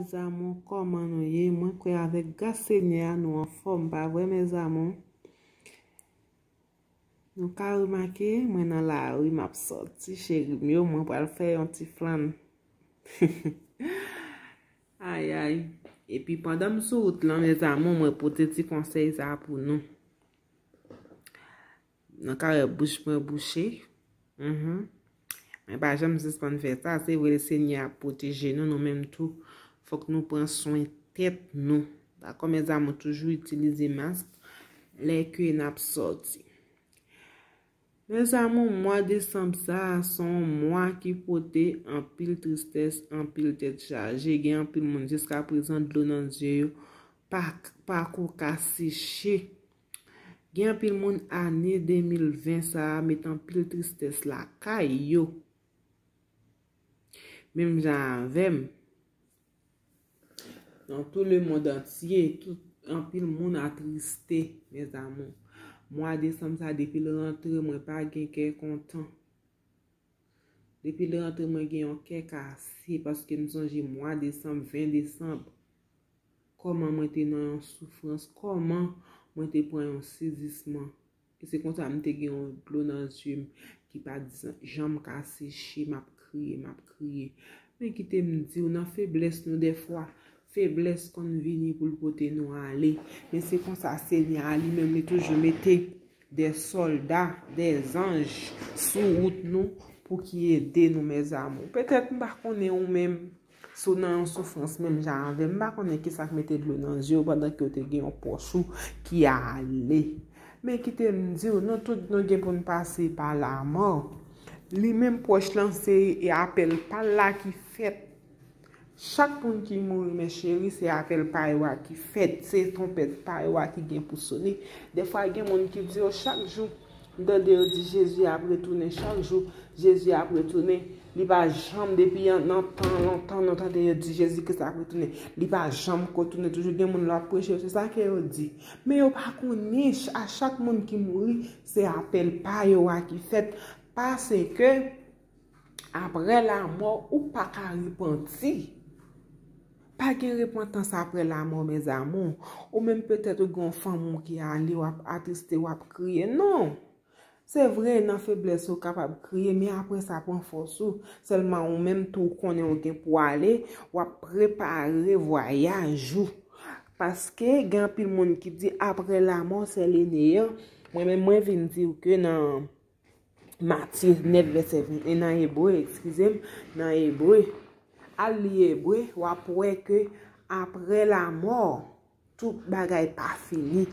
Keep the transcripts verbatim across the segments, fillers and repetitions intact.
Mes amours, kòman nou ye? Mwen kwè avèk gras Senyè a, nou anfòm, pa vre, mes amours? Nou ka remake, mwen nan lari, m ap sòti, cheri m yo, mwen pral fè yon ti flann. Ayay. Epi pandan m sou wout lan, mes amours, mwen pote ti konsèy sa a pou nou. Nan kare bouch mwen bouche. Mhm. Men pa janm sispann fè sa. Se vre, Senyè ap pwoteje nou, nou menm tou. Fòk nou pran swen tèt nou. Dakò, mes amours, toujou itilize mask lè ke n ap sòti. Mes amours, mwa desanm sa a, se yon mwa ki pote anpil tristès, anpil tèt chaje. Gen anpil moun, jiska prezan, dlo nan zye yo pa, pa ko ka seche. Gen anpil moun, ane de mil ven sa a met anpil tristès lakay yo. Menm jan avè m. Dans tout le monde entier, tout, anpil moun atriste, mes amours. Mwa desanm sa, depi l rantre, mwen pa gen kè kontan. Depi l rantre, mwen gen yon kè kase, paske m sonje mwa desanm, ven desanm, kòman mwen te nan yon soufrans, kòman mwen te pran yon sezisman. E se konsa m te gen yon dlo nan zye m ki pa di janm ka seche, m ap kriye, m ap kriye. Men kite m di w, nan feblès nou, dèfwa, feblès konn vini pou l pote nou ale. Men se konsa Senyè a li menm, li toujou mete de sòlda, de zanj sou wout nou pou ki ede nou, mes amours. Petèt m pa konnen ou menm, si w nan yon soufrans menm jan avè m, m pa konnen kisa k mete dlo nan zye w pandan ke w te gen yon pwòch ou ki ale. Men kite m di w, nou tout nou gen pou n pase pa lamò. Li menm pwòch lan, se apèl pa l la ki fèt. Chak moun ki mouri, mes chéris, se apèl pa yo a ki fèt, se twonpèt pa yo a ki gen pou sone. Dèfwa, gen moun ki di yo chak jou, m tande yo di Jezi ap retounen chak jou, Jezi ap retounen. Li pa janm, depi an, nan tan lontan, nou tande yo di Jezi Kris ap retounen. Li pa janm ko tounen, toujou gen moun lè w ap preche yo, se sa ke yo di. Men yo pa konnen, ch-, a chak moun ki mouri, se apèl pa yo a ki fèt. Paske, apre lamò, ou pa ka repanti. Pa gen repantans apre lamò, mes amours. Ou menm petèt ou gen yon fanmi w ki ale, w ap atriste, w ap kriye. Non. Se vre, nan feblès ou kapab kriye, men apre sa pran fòs ou. Sèlman ou menm tou ou konnen ou gen pou ale, w ap prepare vwayaj ou. Paske gen anpil moun ki di apre lamò se le néant. Mwen menm mwen vin di w ke nan Matye nèf vèsè ven, e nan Ebre, eskize m, nan Ebre. Al li Ebre, w ap wè ke apre lamò, tout bagay pa fini.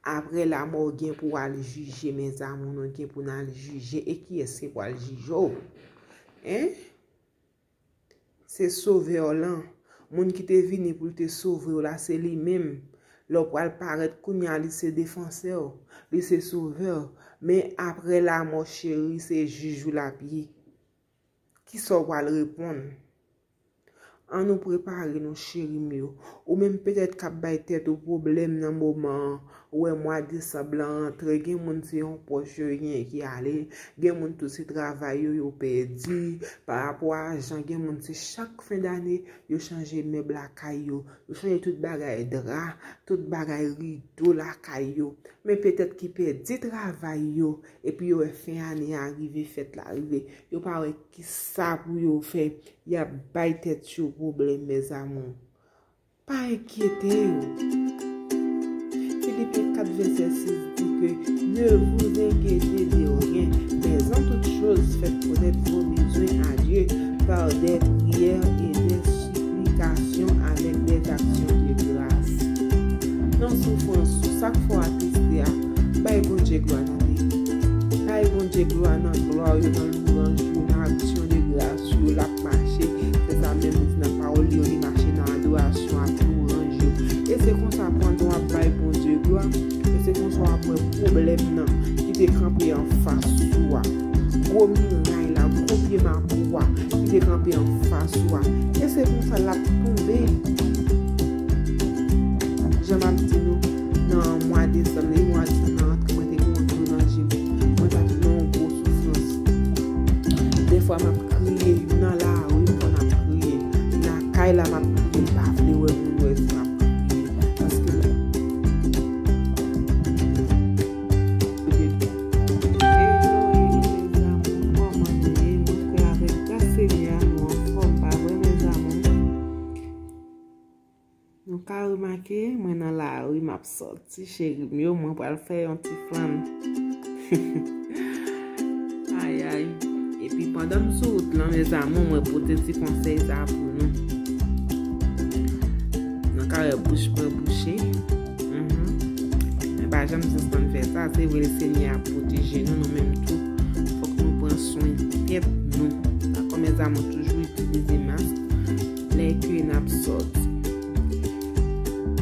Apre lamò, w gen pou w al jije, mes amours, nou gen pou n al jije. E kiyès ki pral jije w? Hein? Se Sovè w lan. Moun ki te vini pou l te sove w la, se li menm. Lè w pral parèt kounye a, li se defansè w, li se sovè w. Men apre lamò, cheri, se jij ou l ap ye. Kisa w pral reponn? Ann nou prepare nou, cheri m yo. Ou menm petèt k ap bay tèt ou pwoblèm nan moman an, ou wè mwa desanm lan antre, gen moun se yon pòch yo gen ki ale, gen moun tou se travay yo yo pèdi, pa rapò a ajan, gen moun se chak fen dane yo chanje mèb lakay yo, yo chanje tout bagay, dra, tout bagay, rido lakay yo. Men petèt ki pèdi travay yo, epi yo wè fen ane a rive, fèt la rive, yo pa wè kisa pou yo fè, y ap bay tèt yo pwoblèm, mes amours. Pa enkyete w. Filipyen kat vèsè sis di ke, ne vous inquiétez de rien, mais en toute chose faites connaître vos besoins à Dieu par des prières et des supplications avec des actions de grâce. Nan soufrans ou, sa k fè w atriste a, bay Bondye glwa nan li. Bay Bondye glwa nan glwa yo, nan lwanj yo, nan aksyon de gras yo, l ap mache. Se sa menm li di nan pawòl li yo, li mache nan adorasyon ak lwanj yo. E se konsa, pandan w ap bay Bondye glwa, e se konsa w ap wè pwoblèm nan ki te kanpe anfas ou a, gwo miray la, gwo pye mapou a ki te kanpe anfas ou a, e se konsa l ap tonbe. Jan m ap di nou, nan mwa desanm, li mwa desanm nan antre, mwen te gen yon dlo nan je m. Mwen pa t nan yon gwo soufrans. Dèfwa m ap kriye nan lari, m konn ap kriye. Lakay la, m ap kriye, m pa vle Ka remake, mwen nan lari, m ap sòti, cheri m yo, mwen pral fè yon ti flann. Ayay. Epi pandan m sou wout lan, mes amours, mwen pote ti konsèy sa pou nou. Nou ka wè bouch mwen bouche. Mhm. Men pa janm sispann fè sa. Se vre, Senyè a ap pwoteje nou, nou menm tou. Fòk nou pran swen tèt nou. Dakò, mes amours, toujou itilize mask lè ke n ap sòti.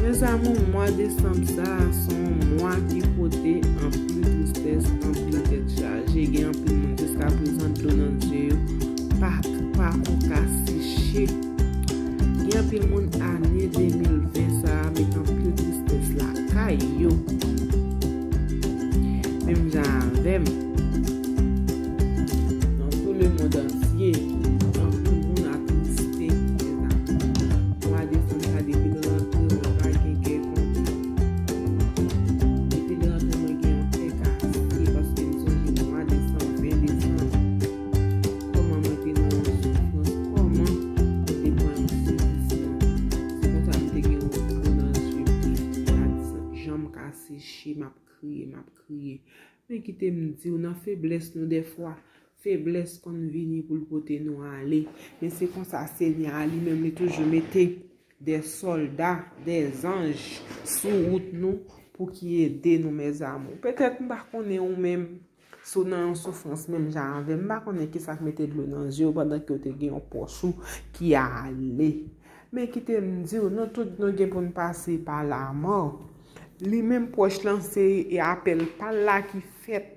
Mes amours, mwa desanm sa a se yon mwa ki pote anpil tristès, anpil tèt chaje. Gen anpil moun jiska prezan dlo nan zye yo pa, pa ko ka seche. Gen anpil moun ane de mil ven sa a met anpil tristès lakay yo. Menm jan avè m, dans tout le monde entier, anpil moun atriste, mes amours. Mwa desanm sa, depi l rantre, mwen pa gen kè kontan. Depi l rantre, mwen gen yon kè kase, paske m sonje mwa desanm, ven desanm, kòman mwen te nan yon soufrans, kòman mwen te pran yon sezisman. Se konsa m te gen yon dlo nan zye m ki pa t janm ka seche, m ap kriye, m ap kriye. Men kite m di w, nan feblès nou dèfwa, feblès konn vini pou l pote nou ale. Men se konsa Senyè a li menm li toujou mete de sòlda, de zanj sou wout nou pou ki ede nou, mes amours. Petèt m pa konnen ou menm, si w nan yon soufrans menm jan avè m, m pa konnen kisa k mete dlo nan zye w pandan ke w te gen yon pwòch ou ki ale. Men kite m di w, nou tout nou gen pou n pase pa lamò. Li menm pwòch lan se apèl pa l la ki fèt.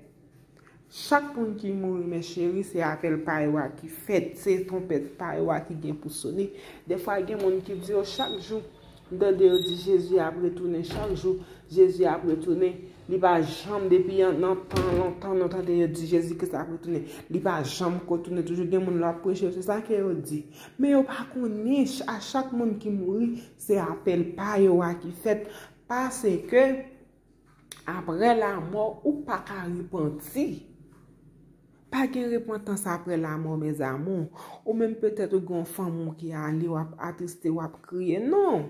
Chak moun ki mouri, mes chéris, se apèl pa yo a ki fèt, se twonpèt pa yo a ki gen pou sone. Dèfwa gen moun ki di yo chak jou, m tande yo di Jezi ap retounen chak jou, Jezi ap retounen. Li pa janm, depi an, nan tan lontan, nou tande yo di Jezi Kris ap retounen. Li pa janm ko tounen. Toujou gen moun l ap preche, se sa ke yo di. Men yo pa konnen, ch-, a chak moun ki mouri, se apèl pa yo a ki fèt. Paske, apre lamò, ou pa ka repanti. Pa gen repantans apre lamò, mes amours. Ou menm petèt ou gen yon fanmi w ki ale, w ap atriste, w ap kriye. Non.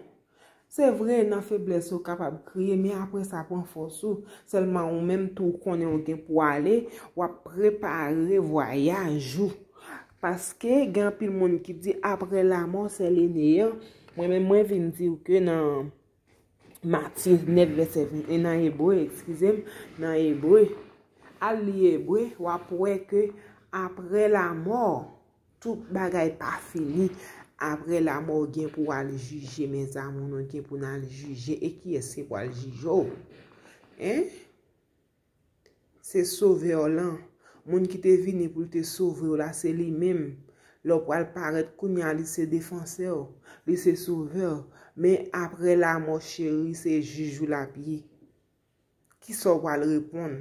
Se vre, nan feblès ou kapab kriye, men apre sa pran fòs ou. Sèlman ou menm tou ou konnen ou gen pou ale, w ap prepare vwayaj ou. Paske gen anpil moun ki di apre lamò se le neyan. Mwen menm mwen vin di w ke nan Matye nèf vèsè ven, e nan Ebre, eskize m, nan Ebre, al li Ebre, w ap wè ke apre lamò, tout bagay pa fini. Apre lamò, gen pou al jije, mes amours, nou gen pou n al jije. E kiyès ki pral jije w? Hein? Se Sovè w lan. Moun ki te vini pou l te sove w la, se li menm. Lè w pral parèt kounye a, li se defansè w, li se sovè w. Men apre lamò, cheri, se jij ou l ap ye. Kisa w pral reponn?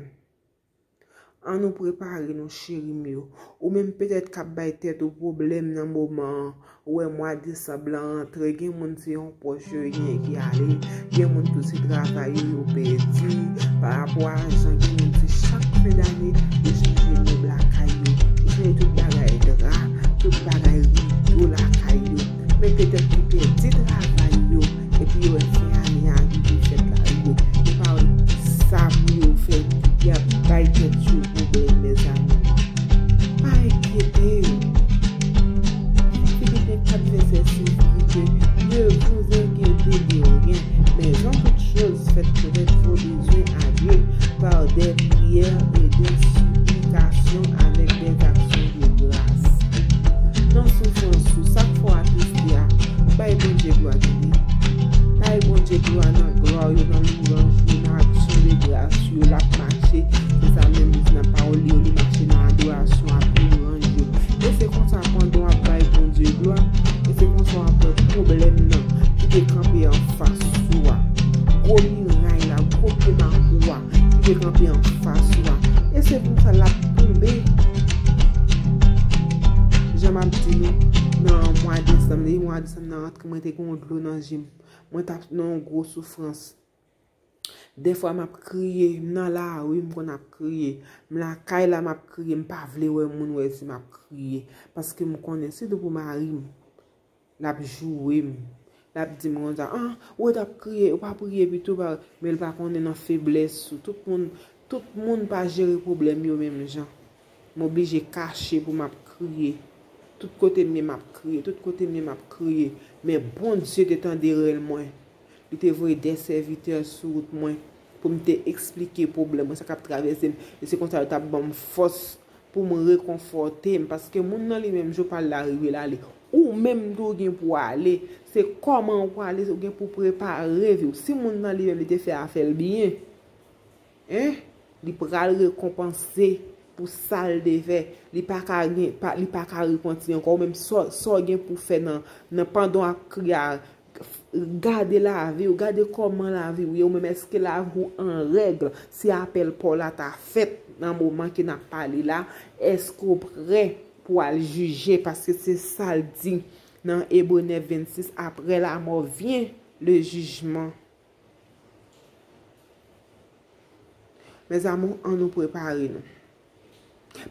Ann nou prepare nou, cheri m yo. Ou menm petèt k ap bay tèt ou pwoblèm nan moman an, ou wè mwa desanm lan rantre, gen moun se yon pwòch yo genyen ki ale, gen moun tou se travay yo yo pèdi, pa rapò a ajan, gen moun se chak fen dane yo chanje mèb lakay yo, yo chanje tout bagay, dra, tout bagay, rido lakay yo. Men petèt ki pèdi travay yo, epi yo wè fen ane a rive, fèt la rive, yo pa wè kisa pou yo fè, y ap bay tèt yo pwoblèm, mes amours. Pa enkyete w. Filipen kat vèsè sis di ke ne vous inquiétez de rien, mais en toute chose faites connaître vos besoins à Dieu par des prières et des supplications avec des actions de grâce. Nan soufrans ou, sa k fè w atriste a, bay Bondye glwa, tande. Bay Bondye glwa nan glwa yo, nan louwanj yo, nan aksyon de gras yo, l ap mache. Se sa menm li di nan pawòl li yo, li mache nan adorasyon ak louwanj yo. E se konsa pandan w ap bay Bondye glwa, e se konsa w ap wè pwoblèm nan ki te kanpe anfas ou a, gwo miray la, gwo pye makou a ki te kanpe anfas ou a. E se konsa l ap tonbe. Jan m ap di nou, nan mwa desanm, depi mwa desanm nan rantre, mwen te gen yon dlo nan je m. Mwen t ap nan yon gwo soufrans. Dèfwa m ap kriye, m nan lari, m konn ap kriye. M lakay la, m ap kriye, m pa vle wè moun wè si m ap kriye. Paske m konnen, sitou pou mari m, l ap joure m. L ap di m konsa, ah, ou t ap kriye, ou pa priye pito, pa, men l pa konnen nan feblès ou. Tout moun, tout moun pa jere pwoblèm yo menm jan. M oblije kache pou m ap kriye. Tout kote m ye, m ap kriye. Tout kote m ye, m ap kriye. Men Bondye te tande rèl mwen. Li te voye de sèvitè sou wout mwen pou m te eksplike pwoblèm mwen, sa k ap travèse m. E se konsa yo t ap ban m fòs pou m rekonfòte m. Paske moun nan li menm, jou pa l la rive l ale. Ou menm tou gen pou ale. Se kòman ou prale, ou gen pou prepare vi w. Si moun nan li menm, li te fè afè l byen, en, li pral rekonpanse pou sa l te fè. Li pa ka gen, pa, li pa ka repanti ankò. Ou menm, sa, sa w gen pou fè nan, nan pandan w ap kriye a, gade lavi w, gade kòman lavi w ye, ou menm èske lavi w an règ? Si apèl pa w la ta fèt nan moman ke n ap pale la, èske w prè pou al jije? Paske se sa l di nan Ebre nèf vennsis, après la mort vient le jugement. Mes amours, ann nou prepare nou.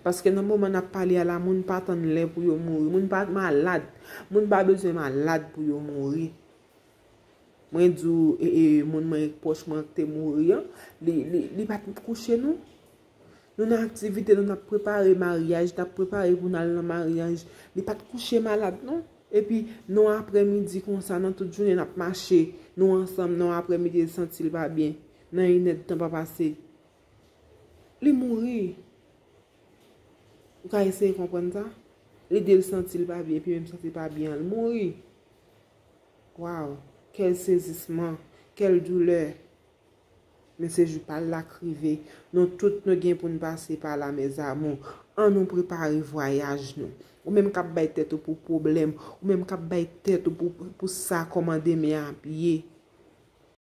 Paske nan moman n ap pale a la, moun pa tann lè pou yo mouri. Moun pa malad. Moun pa bezwen malad pou yo mouri. Mwen di w, e, e, moun mwen pwòch mwen ki te mouri an, li, li, li pa t kouche non. Nou nan aktivite, nou n ap prepare maryaj, n ap prepare pou n al nan maryaj. Li pa t kouche malad non. Epi, nan aprèmidi konsa, nan tout jounen, n ap mache. Nou ansanm, nan aprèmidi, li santi l pa byen. Nan inèdtan pa pase. Li mouri. Ou ka eseye konprann sa? Li di l santi l pa byen, epi menm santi l pa byen an, li mouri. Waw, quel saisissement, quelle douleur. Men se jou pa l la k rive. Nou tout nou gen pou n pase pa la, mes amours. Ann nou prepare vwayaj nou. Ou menm k ap bay tèt ou pou pwoblèm, ou menm k ap bay tèt ou pou, pou sa kòman demen ap ye.